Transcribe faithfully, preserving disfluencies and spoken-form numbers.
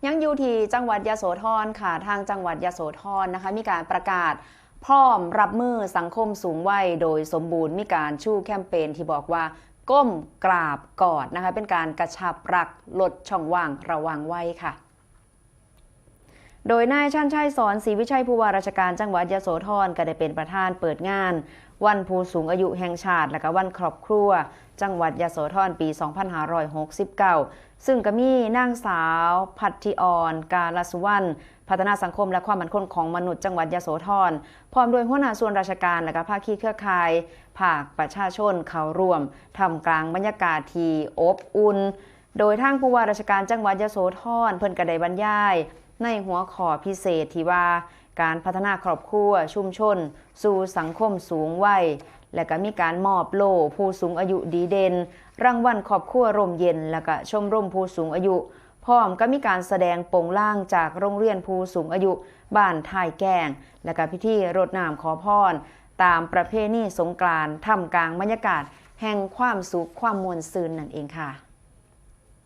ยังอยู่ที่จังหวัดยโสธรค่ะ ทางจังหวัดยโสธรนะคะ มีการประกาศพร้อมรับมือสังคมสูงวัยโดยสมบูรณ์ มีการชูแคมเปญที่บอกว่าก้มกราบกอดนะคะ เป็นการกระชับรัก ลดช่องว่างระหว่างวัยค่ะ โดยนายชันชัย สอนศรีวิชัย ผู้ว่าราชการจังหวัดยโสธรก็ได้เป็นประธานเปิดงาน วันผู้สูงอายุแห่งชาติ และก็วันครอบครัว จังหวัดยโสธรปี สองพันห้าร้อยหกสิบเก้า ซึ่งก็มีนางสาวพัทธิออน กาลสุวรรณ พัฒนาสังคมและความมั่นคงของมนุษย์จังหวัดยโสธร พร้อมด้วยหัวหน้าส่วนราชการและก็ภาคีเครือข่าย ภาคประชาชนเข้าร่วม ท่ามกลางบรรยากาศที่อบอุ่น โดยทางผู้ว่าราชการจังหวัดยโสธร เพิ่นก็ได้บรรยายในหัวข้อพิเศษที่ว่า การพัฒนาครอบครัวชุมชน สู่สังคมสูงวัย และก็มีการมอบโล่ผู้สูงอายุดีเด่น รางวัลครอบครัวร่มเย็น และก็ชมรมผู้สูงอายุ พร้อมก็มีการแสดงโปงลางจากโรงเรียนผู้สูงอายุบ้านท่ายแก้ง และก็พิธีรดน้ำขอพร ตามประเพณีสงกรานต์ ท่ามกลางบรรยากาศแห่งความสุขความม่วนซื่นนั่นเองค่ะ